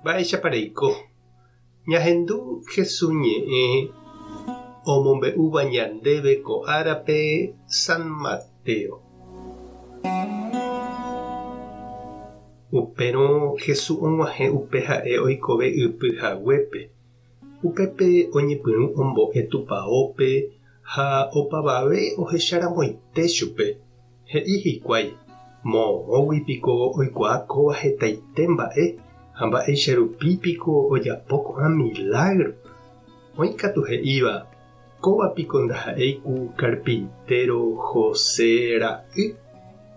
Mba'éichapa reiko? Ñahendu Jesús ñe'ẽ omombe'úva ñandéve ko árape San Mateo. Upérõ Jesús og̃uahẽ upe ha'e oikove ypy haguépe. Upépe oñepyrũ ombo'e tupaópe ha opavave ohecharamoite chupe. He'i hikuái, Moõgui piko oikuaa kóva hetaite mba'e ha mba'éicha rupi piko ojapo ko'ã milágro? Oĩ katu he'íva, Kóva piko ndaha'éi ku karpintéro José ra'y?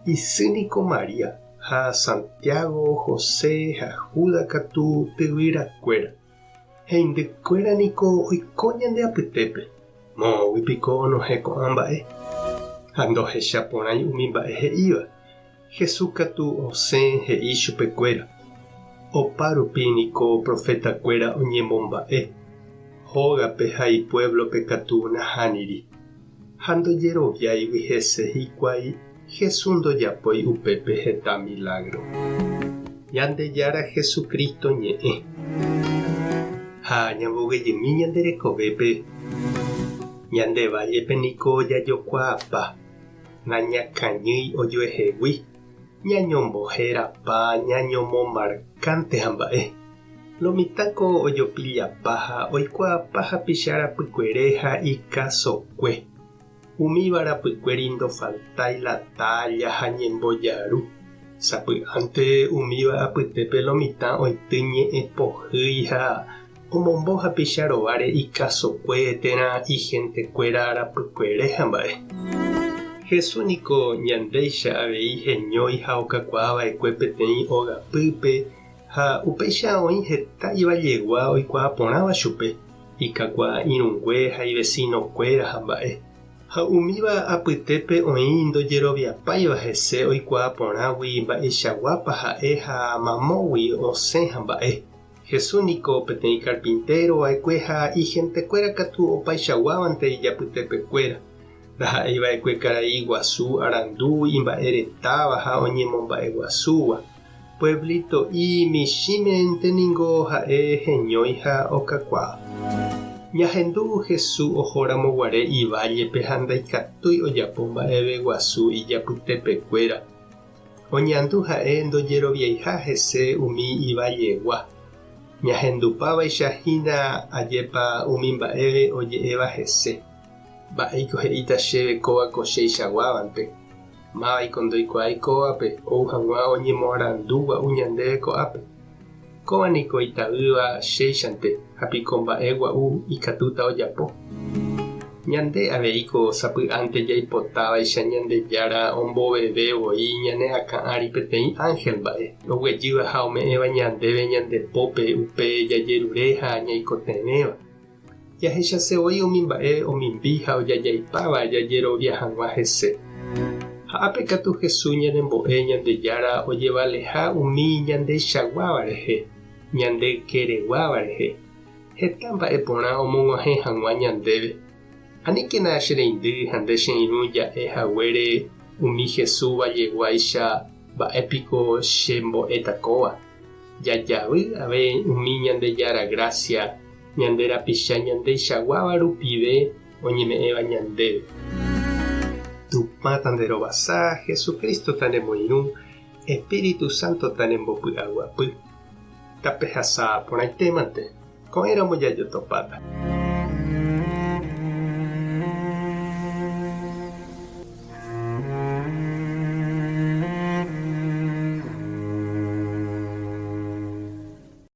Isy niko María, ha Santiago, José ha Judas katu tyvyrakuéra. Heindykuéra niko oiko ñande apytépe, moõgui piko onohẽ ko'ã mba'e? Ha ndohecha porãi umi mba'e he'íva. Jesús katu osẽ he'i chupekuéra, Opa rupi niko profetakuéra oñemomba'e, hógape ha ipuévlope katu nahániri. Ha ndojeroviáigui hese hikuái, Jesús ndojapói upépe heta milágro. Ñandejára Jesucristo ñe'ẽ. Ha ñamboguejymi ñande rekovépe, ñande vállepe niko jajokuaapa, nañakañýi ojuehegui, ñañomboherapa, ñañomomarkánte ha mba'e. Lo mitãko ojopillapa ha oikuaapa hapicha rapykuere ha ikasokue. Umíva rapykuéri ndofaltái la tálla ha ñembojaru. Sapy'ánte umíva apytépe lo mitã oity ñe'ẽ pohýi ha omombo hapicha rováre ikasokue térã ihentekuéra rapykuere ha mba'e. Jesús niko ñandéicha avei heñói ha okakuaa va'ekue peteĩ ogapýpe ha upéicha oĩ heta ivallegua oikuaa porãva chupe. Ikakuaa irũngue ha ivesinokuéra ha mba'e. Ha umíva apytépe oĩ ndojeroviapáiva hese oikuaa porãgui mba'eichaguápa ha'e ha mamógui osẽ ha mba'e. Jesús niko peteĩ karpintéro va'ekue ha ihentekuéra katu opaichaguávante ijapytepekuéra. Ndaha'éi va'ekue karai guasu arandu imba'eretáva ha oñemomba'eguasúva. Pueblito'i michĩmente ningo ha'e heñói ha okakuaa. Ñahendu Jesús ohóramo guare ivállepe ha ndaikatúi ojapo mba'eve guasu ijapytepekuéra. Oñandu ha'e ndojeroviaiha hese umi ivallegua. Ñahendupávaicha hína ajépa umi mba'e oje'éva hese. Mba'éiko he'íta chéve kóva ko cheichaguávante? Mávaiko ndoikuaái kóvape ou hag̃ua oñemoarandu gua'u ñandéve ko'ápe? Kóva niko itavýva chéichante ha piko mba'e gua'u ikatúta ojapo? Ñande aveíko sapy'ánte jaipotávaicha Ñandejára omboveve voi ñane akã ári peteĩ ánhel mba'e, oguejýva ha ome'ẽva ñandéve ñande pópe upe jajerure ha ñaikotevẽva. Jahechase voi umi mba'e omimbi ha ojajaipáva jajerovia hag̃ua hese. Ha ápe katu Jesús ñanembo'e Ñandejára ojevaleha umi ñandeichaguáva rehe, ñande ykereguáva rehe, heta mba'e porã omog̃uahẽ hag̃ua ñandéve. Aníkena che reindy ha nde che irũ ja'e haguére umi Jesús valleguáicha mba'e piko che mbo'éta kóva. Jajavy avei umi Ñandejára grásia ñande rapicha ñandeichaguáva rupive oñeme'ẽva ñandéve. Tupã tanderovasa, Jesucristo tanemoirũ, Espíritu Santo tanembopy'aguapy. Tapehasa porãitémante, ko'ẽramo jajotopáta.